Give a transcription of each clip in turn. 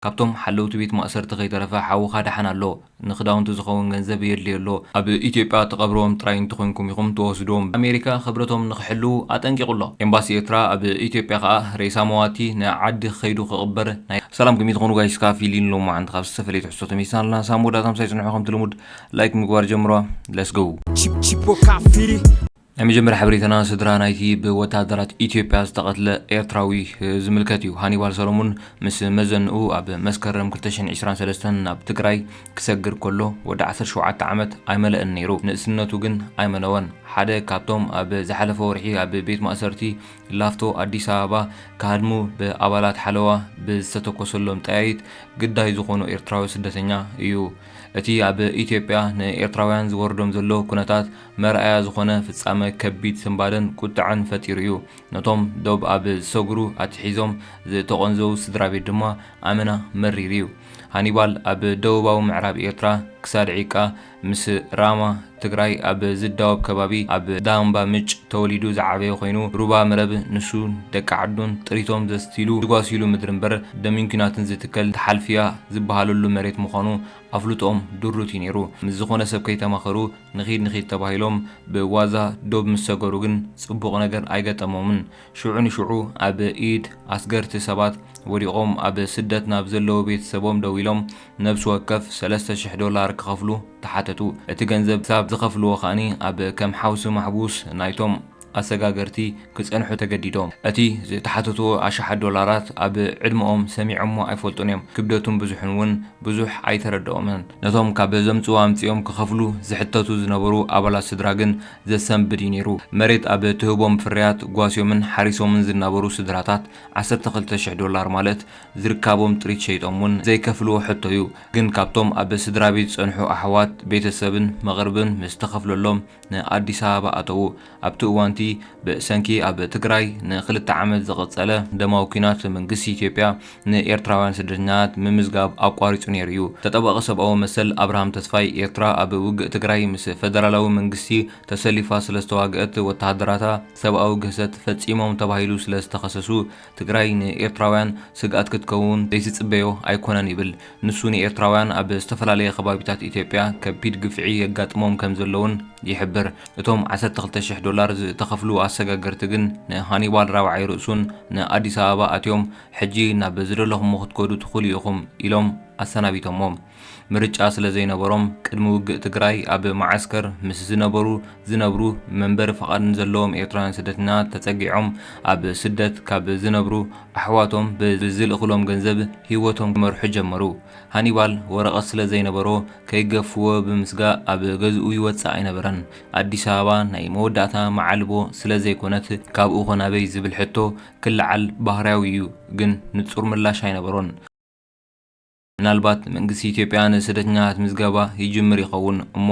ካብቶም ሓለውቲ ቤት ማእሰርቲ ከይተረፈ ሓውኻ ደሓን ኣሎ፣ ንኽዳውንቲ ዝኸውን ገንዘብ የድልዮ ኣሎ፣ ኣብ ኢትዮጵያ ተቐብርዎም ጥራይ እንተኾይንኩም ኢኹም ትወስድዎም። ኣሜሪካ ክብረቶም ንኽሕልዉ ኣጠንቂቑ ኣሎ። ኤምባሲ ኤርትራ ኣብ ኢትዮጵያ ከኣ ሬሳ መዋቲ ንዓዲ ከይዱ ክቕበር ናይ ሰላም ከመይ ትኾኑ ጋይስ? ካብ ፊሊን ሎማዓንቲ ካብ ዝተፈለየ ትሕዝቶ ተመይስና ኣለና። ሳም ወዳእታ ምሳይ ጽንሑ ከምቲ ልሙድ ላይክ ምግባር ጀምሮ። Let's go። Chip- Chipo Kafiri. ናይ መጀመርያ ሓበሬታና ስድራ ናይቲ ብወታደራት ኢትዮጵያ ዝተቐትለ ኤርትራዊ ዝምልከት እዩ። ሃኒባል ሰሎሙን ምስ መዘንኡ ኣብ መስከረም ክልተ ሽሕን ዕስራን ሰለስተን ናብ ትግራይ ክሰግር ከሎ ወዲ ዓሰርተ ሸውዓተ ዓመት ኣይመለእን ነይሩ። ንእስነቱ ግን ኣይመነወን። ሓደ ካብቶም ኣብ ዝሓለፈ ወርሒ ኣብ ቤት ማእሰርቲ ላፍቶ ኣዲስ ኣበባ ክሃድሙ ብኣባላት ሓለዋ ብዝተተኮሰሎም ጠያይት ግዳይ ዝኾኑ ኤርትራዊ ስደተኛ እዩ። እቲ ኣብ ኢትዮጵያ ንኤርትራውያን ዝወርዶም ዘሎ ኩነታት መርኣያ ዝኾነ ፍጻመ ከቢድ ስንባደን ቁጥዐን ፈጢሩ እዩ። ነቶም ዶብ ኣብ ዝሰግሩ ኣትሒዞም ዝተቖንዘዉ ስድራ ቤት ድማ ኣመና መሪር እዩ። ሃኒባል ኣብ ደቡባዊ ምዕራብ ኤርትራ ክሳድ ዒቃ ምስ ራማ ትግራይ ኣብ ዝዳወብ ከባቢ ኣብ ዳምባ ምጭ ተወሊዱ ዝዓበየ ኮይኑ፣ ሩባ መረብ ንሱን ደቂ ዓዱን ጥሪቶም ዘስቲሉ ዝጓስይሉ ምድሪ እምበር ደሚን ኲናትን ዝትከል ተሓልፍያ ዝበሃለሉ መሬት ምዃኑ ኣፍልጦኦም ድሩት እዩ ነይሩ። ምስ ዝኾነ ሰብ ከይተማኸሩ ንኺድ ንኺድ ተባሂሎም ብዋዛ ዶብ ምስ ሰገሩ ግን ጽቡቕ ነገር ኣይገጠሞምን። ሽዑ ንሽዑ ኣብ ኢድ ኣስገርቲ ሰባት ወዲቖም ኣብ ስደት ናብ ዘለዉ ቤተሰቦም ደዊሎም ነብሲ ወከፍ ሰለስተ ሽሕ ዶላር ክኸፍሉ ተሓተቱ። እቲ ገንዘብ ክሳብ ዝኸፍልዎ ከኣኒ ኣብ ከም ሓውሲ ማሕቡስ ናይቶም ኣሰጋገርቲ ክጸንሑ ተገዲዶም። እቲ ዝተሓተትዎ ኣሽሓት ዶላራት ኣብ ዕድመኦም ሰሚዖሞ ኣይፈልጡን እዮም። ክብደቱን ብዙሕን እውን ብዙሕ ኣይተረድኦምን። ነቶም ካብ ዘምጽኡ ኣምጺኦም ክኸፍሉ ዝሕተቱ ዝነበሩ ኣባላት ስድራ ግን ዘሰንብድ እዩ ነይሩ። መሬት ኣብ ትህቦም ፍርያት ጓስዮምን ሓሪሶምን ዝናበሩ ስድራታት ዓሰርተ ክልተ ሽሕ ዶላር ማለት ዝርካቦም ጥሪት ሸይጦም እውን ዘይከፍልዎ ሕቶ እዩ። ግን ካብቶም ኣብ ስድራ ቤት ዝጸንሑ ኣሕዋት ቤተሰብን መቕርብን ምስ ተኸፍለሎም ንኣዲስ ኣበባ ኣተዉ። ኣብቲ እዋንቲ ብሰንኪ ኣብ ትግራይ ንክልተ ዓመት ዝቐጸለ ደማዊ ኲናት መንግስቲ ኢትዮጵያ ንኤርትራውያን ስደተኛታት ምምዝጋብ ኣቋሪጹ ነይሩ እዩ። ተጠባቒ ሰብኣዊ መሰል ኣብርሃም ተስፋይ ኤርትራ ኣብ ውግእ ትግራይ ምስ ፈደራላዊ መንግስቲ ተሰሊፋ ስለ ዝተዋግአት ወተሃደራታ ሰብኣዊ ግህሰት ፈጺሞም ተባሂሉ ስለ ዝተኸሰሱ ትግራይ ንኤርትራውያን ስግኣት ክትከውን ዘይትጽበዮ ኣይኮነን ይብል። ንሱ ንኤርትራውያን ኣብ ዝተፈላለየ ከባቢታት ኢትዮጵያ ከቢድ ግፍዒ የጋጥሞም ከም ዘለውን ይሕብር። እቶም ዓሰርተ ክልተ ሽሕ ዶላር ዝተኸፍሉ ኣሰጋገርቲ ግን ንሃኒባል ራብዓይ ርእሱን ንኣዲስ ኣበባ ኣትዮም ሕጂ ናብ ዝደለኹሞ ክትከዱ ትኽእሉ ኢኹም ኢሎም ኣሰናቢቶሞ። ምርጫ ስለ ዘይነበሮም ቅድሚ ውግእ ትግራይ ኣብ መዓስከር ምስ ዝነበሩ ዝነብሩ መንበሪ ፍቓድ ንዘለዎም ኤርትራውያን ስደተኛታት ተጸጊዖም ኣብ ስደት ካብ ዝነብሩ ኣሕዋቶም ብዝልእኽሎም ገንዘብ ህይወቶም ክመርሑ ጀመሩ። ሃኒባል ወረቐት ስለ ዘይነበሮ ከይገፍዎ ብምስጋእ ኣብ ገዝኡ ይወጽእ ኣይነበረን። ኣዲስ ኣበባ ናይ መወዳእታ መዓልቦ ስለ ዘይኮነት ካብኡ ኸ ናበይ ዝብል ሕቶ ክለዓል ባህርያዊ እዩ፣ ግን ንጹር ምላሽ ኣይነበሮን። ምናልባት መንግስቲ ኢትዮጵያ ንስደተኛታት ምዝገባ ይጅምር ይኸውን እሞ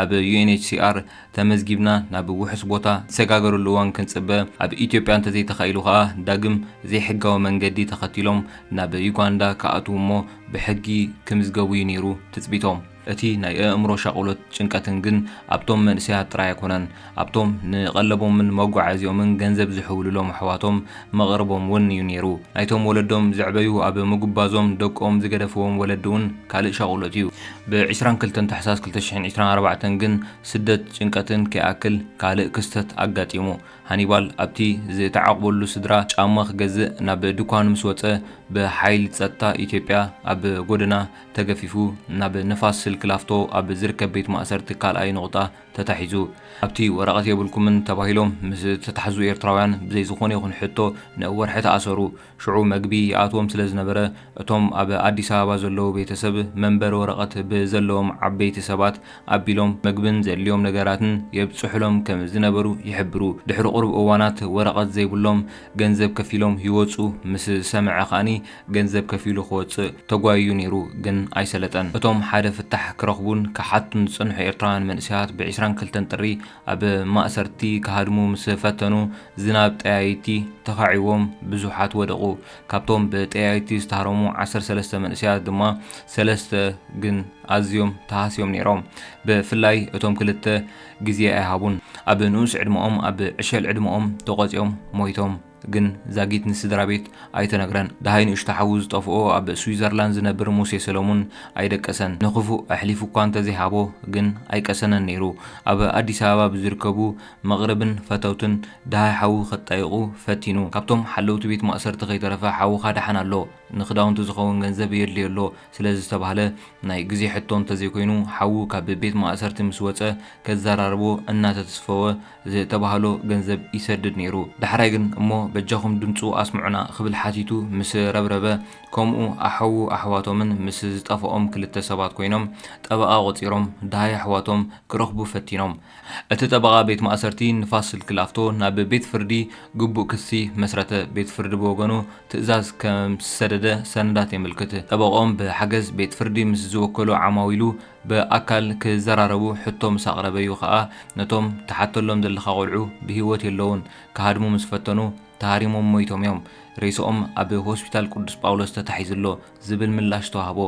ኣብ ዩ ኤን ኤች ሲ ኣር ተመዝጊብና ናብ ውሑስ ቦታ ዝሰጋገረሉ እዋን ክንጽበ፣ ኣብ ኢትዮጵያ እንተዘይተኻኢሉ ከኣ ዳግም ዘይሕጋዊ መንገዲ ተኸቲሎም ናብ ዩጋንዳ ክኣትዉ እሞ ብሕጊ ክምዝገቡ እዩ ነይሩ ትጽቢቶም። እቲ ናይ ኣእምሮ ሻቕሎት ጭንቀትን ግን ኣብቶም መንእሰያት ጥራይ ኣይኮነን፣ ኣብቶም ንቐለቦምን መጓዓዝዮምን ገንዘብ ዝሕውልሎም ኣሕዋቶም መቕርቦም እውን እዩ ነይሩ። ናይቶም ወለዶም ዘዕበዩ ኣብ ምጉባዞም ደቆም ዝገደፍዎም ወለዲ እውን ካልእ ሻቕሎት እዩ። ብ ዕስራን ክልተን ታሕሳስ ክልተ ሽሕን ዕስራን ኣርባዕተን ግን ስደት ጭንቀትን ከይኣክል ካልእ ክስተት ኣጋጢሙ። ሃኒባል ኣብቲ ዝተዓቑበሉ ስድራ ጫማ ክገዝእ ናብ ድኳን ምስ ወጸ ብሓይሊ ጸጥታ ኢትዮጵያ ኣብ ጎደና ተገፊፉ ናብ ንፋስ ስልክ ላፍቶ ኣብ ዝርከብ ቤት ማእሰርቲ ካልኣይ ነቑጣ ተታሒዙ። ኣብቲ ወረቐት የብልኩምን ተባሂሎም ምስ ዝተታሕዙ ኤርትራውያን ብዘይ ዝኾነ ይኹን ሕቶ ንወርሒ ተኣሰሩ። ሽዑ መግቢ ይኣትዎም ስለ ዝነበረ እቶም ኣብ ኣዲስ ኣበባ ዘለዉ ቤተሰብ መንበሪ ወረቐት ብዘለዎም ዓበይቲ ሰባት ኣቢሎም መግብን ዘድልዮም ነገራትን የብጽሑሎም ከም ዝነበሩ ይሕብሩ። ድሕሪ ቁሩብ እዋናት ወረቐት ዘይብሎም ገንዘብ ከፊሎም ይወጹ ምስ ዝሰምዐ ከኣኒ ገንዘብ ከፊሉ ክወጽእ ተጓይዩ ነይሩ፣ ግን ኣይሰለጠን። እቶም ሓደ ፍታሕ ክረኽቡን ክሓቱን ዝጸንሑ ኤርትራውያን መንእሰያት ብ ዕስራን ክልተን ጥሪ ኣብ ማእሰርቲ ክሃድሙ ምስ ፈተኑ ዝናብ ጠያይቲ ተኻዒዎም ብዙሓት ወደቑ። ካብቶም ብጠያይቲ ዝተሃረሙ ዓሰርተ ሰለስተ መንእሰያት ድማ ሰለስተ ግን ኣዝዮም ተሃስዮም ነይሮም። ብፍላይ እቶም ክልተ ግዜ ኣይሃቡን። ኣብ ንኡስ ዕድመኦም ኣብ ዕሸል ዕድመኦም ተቖጺኦም ሞይቶም። ግን ዛጊት ንስድራ ቤት ኣይተነግረን። ደሃይ ንእሽቶ ሓዉ ዝጠፍኦ ኣብ ስዊዘርላንድ ዝነብር ሙሴ ሰለሙን ኣይደቀሰን። ንኽፉእ ኣሕሊፉ እኳ እንተዘይሃቦ ግን ኣይቀሰነን ነይሩ። ኣብ ኣዲስ ኣበባ ብዝርከቡ መቕርብን ፈተውትን ደሃይ ሓዉ ከጣይቑ ፈቲኑ። ካብቶም ሓለውቲ ቤት ማእሰርቲ ከይተረፈ ሓውኻ ደሓን ኣሎ፣ ንኽዳውንቲ ዝኸውን ገንዘብ የድልዮ ኣሎ ስለ ዝተባህለ ናይ ግዜ ሕቶ እንተዘይኮይኑ ሓዉ ካብ ቤት ማእሰርቲ ምስ ወጸ ከዘራርቦ እናተተስፈወ ዝተባህሎ ገንዘብ ይሰድድ ነይሩ። ዳሕራይ ግን እሞ በጃኹም ድምፁ ኣስምዑና ክብል ሓቲቱ ምስ ረብረበ ከምኡ ኣሓዉ ኣሕዋቶምን ምስ ዝጠፍኦም ክልተ ሰባት ኮይኖም ጠበቓ ቆፂሮም ደሃይ ኣሕዋቶም ክረኽቡ ፈቲኖም። እቲ ጠበቓ ቤት ማእሰርቲ ንፋስ ስልክ ላፍቶ ናብ ቤት ፍርዲ ግቡእ ክሲ መስረተ። ቤት ፍርዲ ብወገኑ ትእዛዝ ከም ዝሰደደ ሰነዳት የመልክት። ጠበቕኦም ብሓገዝ ቤት ፍርዲ ምስ ዝወከሎ ዓማዊሉ ብኣካል ክዘራረቡ ሕቶ ምስ ኣቕረበዩ ከኣ ነቶም ትሓተሎም ዘለኻ ቆልዑ ብህይወት የለውን፣ ክሃድሙ ምስ ፈተኑ ተሃሪሞም ሞይቶም እዮም። ሬስኦም ኣብ ሆስፒታል ቅዱስ ጳውሎስ ተታሒዙ ኣሎ ዝብል ምላሽ ተዋህቦ።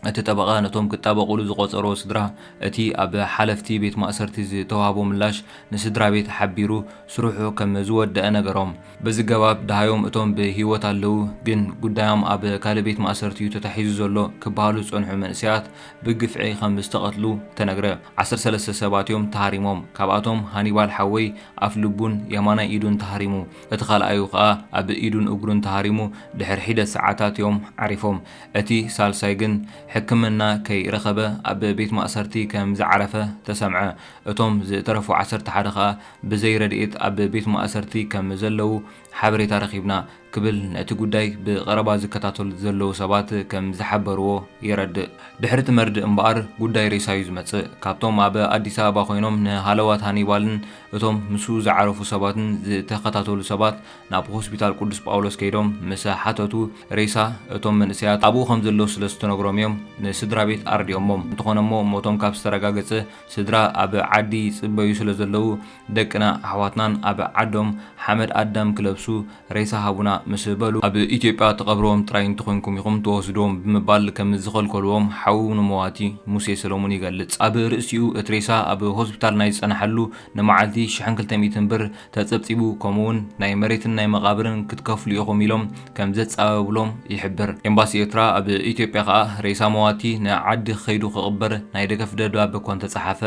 እቲ ጠበቓ ነቶም ክጣበቑሉ ዝቖጸርዎ ስድራ እቲ ኣብ ሓለፍቲ ቤት ማእሰርቲ ዝተዋህቦ ምላሽ ንስድራ ቤት ሓቢሩ ስርሑ ከም ዝወደአ ነገሮም። በዚ ገባብ ደሃዮም እቶም ብህይወት ኣለዉ ግን ጉዳዮም ኣብ ካልእ ቤት ማእሰርቲ እዩ ተታሒዙ ዘሎ ክበሃሉ ዝጸንሑ መንእሰያት ብግፍዒ ከም ዝተቐትሉ ተነግረ። ዓሰርተ ሰለስተ ሰባት እዮም ተሃሪሞም። ካብኣቶም ሃኒባል ሓወይ ኣፍ ልቡን የማናይ ኢዱን ተሃሪሙ። እቲ ካልኣዩ ከኣ ኣብ ኢዱን እግሩን ተሃሪሙ ድሕሪ ሒደት ሰዓታት እዮም ዓሪፎም። እቲ ሳልሳይ ግን ሕክምና ከይረኸበ ኣብ ቤት ማእሰርቲ ከም ዝዓረፈ ተሰምዐ። እቶም ዝተረፉ ዓሰርተ ሓደ ከኣ ብዘይ ረድኤት ኣብ ቤት ማእሰርቲ ከም ዘለዉ ሓበሬታ ረኺብና ክብል ነቲ ጉዳይ ብቐረባ ዝከታተሉ ዘለዉ ሰባት ከም ዝሓበርዎ የረድእ። ድሕሪ እቲ መርድእ እምበኣር ጉዳይ ሬሳ እዩ ዝመጽእ። ካብቶም ኣብ ኣዲስ ኣበባ ኮይኖም ንሃለዋት ሃኒባልን እቶም ምስኡ ዝዓረፉ ሰባትን ዝተኸታተሉ ሰባት ናብ ሆስፒታል ቅዱስ ጳውሎስ ከይዶም ምስ ሓተቱ ሬሳ እቶም መንእሰያት ኣብኡ ከም ዘለዉ ስለ ዝተነግሮም እዮም ንስድራ ቤት ኣርዲኦሞም። እንተኾነ እሞ ሞቶም ካብ ዝተረጋገጸ ስድራ ኣብ ዓዲ ይጽበዩ ስለ ዘለዉ ደቅና ኣሕዋትናን ኣብ ዓዶም ሓመድ ኣዳም ክለብሱ ሬሳ ሃቡና ምስ በሉ ኣብ ኢትዮጵያ ተቐብርዎም ጥራይ እንተኾይንኩም ኢኹም ትወስድዎም ብምባል ከም ዝኸልከልዎም ሓዉ ንመዋቲ ሙሴ ሰሎሙን ይገልጽ። ኣብ ርእሲኡ እቲ ሬሳ ኣብ ሆስፒታል ናይ ዝጸንሓሉ ንመዓልቲ ሽሕን ክልተ ሚእትን ብር ተጸብጺቡ ከምኡውን ናይ መሬትን ናይ መቓብርን ክትከፍሉ ኢኹም ኢሎም ከም ዘጻበብሎም ይሕብር። ኤምባሲ ኤርትራ ኣብ ኢትዮጵያ ከኣ ሬሳ መዋቲ ንዓዲ ክኸይዱ ክቕበር ናይ ደገፍ ደብዳበ እኳ እንተጸሓፈ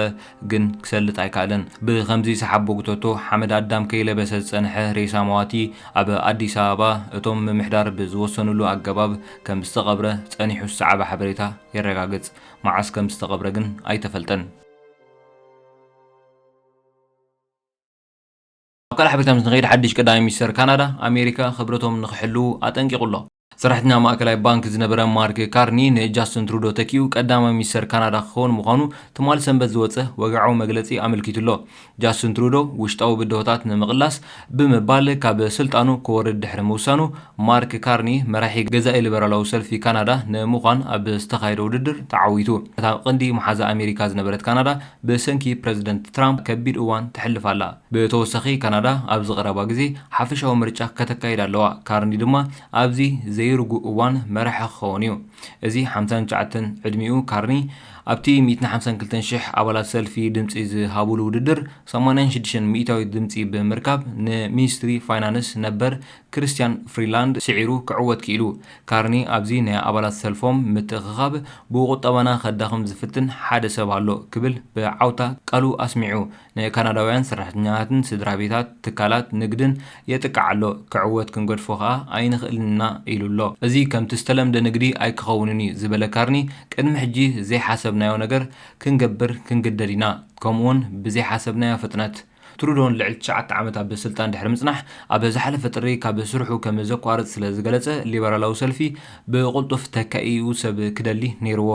ግን ክሰልጥ ኣይከኣለን። ብኸምዚ ሰሓቦ ጉተቶ ሓመድ ኣዳም ከይለበሰ ዝጸንሐ ሬሳ መዋቲ ኣብ ኣዲስ ኣበባ እቶም ምምሕዳር ብዝወሰኑሉ ኣገባብ ከም ዝተቐብረ ጸኒሑ ዝሰዓበ ሓበሬታ የረጋግጽ። መዓስ ከም ዝተቐብረ ግን ኣይተፈልጠን። ኣብ ካልእ ሓበሬታ ምስ ንኸይድ ሓድሽ ቀዳማይ ሚኒስተር ካናዳ ኣሜሪካ ክብረቶም ንኽሕልዉ ኣጠንቂቑ ኣሎ። ሰራሕተኛ ማእከላይ ባንክ ዝነበረ ማርክ ካርኒ ንጃስትን ትሩዶ ተኪኡ ቀዳማይ ሚኒስተር ካናዳ ክኸውን ምዃኑ ትማሊ ሰንበት ዝወጸ ወግዓዊ መግለጺ ኣመልኪቱ ኣሎ። ጃስትን ትሩዶ ውሽጣዊ ብድሆታት ንምቕላስ ብምባል ካብ ስልጣኑ ክወርድ ድሕሪ ምውሳኑ ማርክ ካርኒ መራሒ ገዛኢ ሊበራላዊ ሰልፊ ካናዳ ንምዃን ኣብ ዝተኻየደ ውድድር ተዓዊቱ። እታ ቀንዲ መሓዛ ኣሜሪካ ዝነበረት ካናዳ ብሰንኪ ፕረዚደንት ትራምፕ ከቢድ እዋን ተሕልፍ ኣላ። ብተወሳኺ ካናዳ ኣብዚ ቀረባ ግዜ ሓፈሻዊ ምርጫ ከተካይድ ኣለዋ። ካርኒ ድማ ኣብዚ ዘይርጉእ እዋን መራሒ ክኸውን እዩ። እዚ ሓምሳን ትሽዓተን ዕድሚኡ ካርኒ ኣብቲ ሚእትን ሓምሳን ክልተን ሽሕ ኣባላት ሰልፊ ድምጺ ዝሃቡሉ ውድድር ሰማንያን ሽዱሽተን ሚእታዊት ድምጺ ብምርካብ ንሚኒስትሪ ፋይናንስ ነበር ክርስትያን ፍሪላንድ ስዒሩ ክዕወት ክኢሉ። ካርኒ ኣብዚ ናይ ኣባላት ሰልፎም ምትእኽኻብ ብቁጠባና ከዳኽም ዝፍትን ሓደ ሰብ ኣሎ ክብል ብዓውታ ቃሉ ኣስሚዑ። ንካናዳውያን ሰራሕተኛታትን ስድራ ቤታት ትካላት ንግድን የጥቅዕ ኣሎ። ክዕወት ክንገድፎ ከኣ ኣይንኽእልን ኢና ኢሉ ኣሎ። እዚ ከምቲ ዝተለምደ ንግዲ ኣይክኸውንን እዩ ዝበለ ካርኒ ቅድሚ ሕጂ ዘይሓሰብናዮ ነገር ክንገብር ክንግደድ ኢና። ከምኡውን ብዘይሓሰብናዮ ፍጥነት። ትሩዶን ልዕሊ ትሽዓተ ዓመት ኣብ ስልጣን ድሕሪ ምጽናሕ ኣብ ዝሓለፈ ጥሪ ካብ ስርሑ ከም ዘቋርጽ ስለ ዝገለጸ ሊበራላዊ ሰልፊ ብቕልጡፍ ተካኢኡ ሰብ ክደሊ ነይርዎ።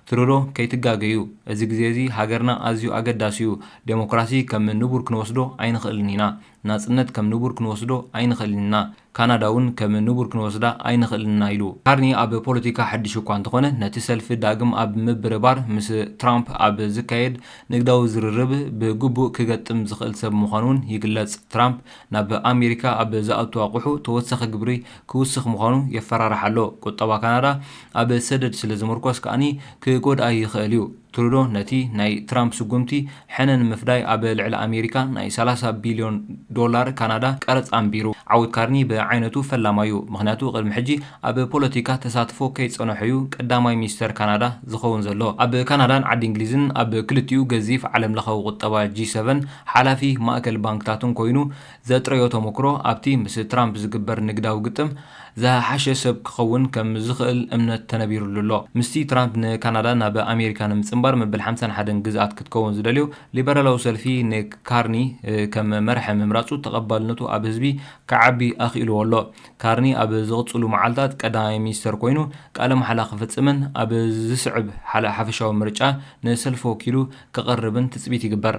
ትሩዶ ከይትጋገዩ፣ እዚ ግዜ እዚ ሃገርና ኣዝዩ ኣገዳሲ እዩ። ዴሞክራሲ ከም ንቡር ክንወስዶ ኣይንኽእልን ኢና። ናጽነት ከም ንቡር ክንወስዶ ኣይንኽእልን ኢና። ካናዳ እውን ከም ንቡር ክንወስዳ ኣይንኽእልን ኢና ኢሉ። ካርኒ ኣብ ፖለቲካ ሓድሽ እኳ እንተኾነ ነቲ ሰልፊ ዳግም ኣብ ምብርባር ምስ ትራምፕ ኣብ ዝካየድ ንግዳዊ ዝርርብ ብግቡእ ክገጥም ዝኽእል ሰብ ምዃኑ እውን ይግለጽ። ትራምፕ ናብ ኣሜሪካ ኣብ ዝኣቱ ኣቑሑ ተወሳኺ ግብሪ ክውስኽ ምዃኑ የፈራርሕ ኣሎ። ቁጠባ ካናዳ ኣብ ሰደድ ስለ ዝምርኮስ ከኣኒ ክጎድኣ ይኽእል እዩ። ትሩዶ ነቲ ናይ ትራምፕ ስጉምቲ ሕነ ንምፍዳይ ኣብ ልዕሊ ኣሜሪካ ናይ ሰላሳ ቢልዮን ዶላር ካናዳ ቀረጽ ኣንቢሩ። ዓወት ካርኒ ብዓይነቱ ፈላማዩ፣ ምኽንያቱ ቅድሚ ሕጂ ኣብ ፖለቲካ ተሳትፎ ከይጸነሐዩ ቀዳማይ ሚኒስተር ካናዳ ዝኸውን ዘሎ። ኣብ ካናዳን ዓዲ እንግሊዝን ኣብ ክልቲኡ ገዚፍ ዓለም ለኻዊ ቁጠባ ጂ ሰቨን ሓላፊ ማእከል ባንክታትን ኮይኑ ዘጥረዮ ተመክሮ ኣብቲ ምስ ትራምፕ ዝግበር ንግዳዊ ግጥም ዝሓሸ ሰብ ክኸውን ከም ዝኽእል እምነት ተነቢሩሉ ኣሎ። ምስቲ ትራምፕ ንካናዳ ናብ ኣሜሪካ ንምጽንባር መበል ሓምሳን ሓደን ግዝኣት ክትከውን ዝደልዮ ሊበራላዊ ሰልፊ ንካርኒ ከም መርሒ ምምራጹ ተቐባልነቱ ኣብ ህዝቢ ክዓቢ ኣኽኢልዎ ኣሎ። ካርኒ ኣብ ዝቕጽሉ መዓልታት ቀዳማይ ሚኒስተር ኮይኑ ቃለ መሓላ ክፍጽምን ኣብ ዝስዕብ ሓለ ሓፈሻዊ ምርጫ ንሰልፊ ወኪሉ ክቐርብን ትጽቢት ይግበር።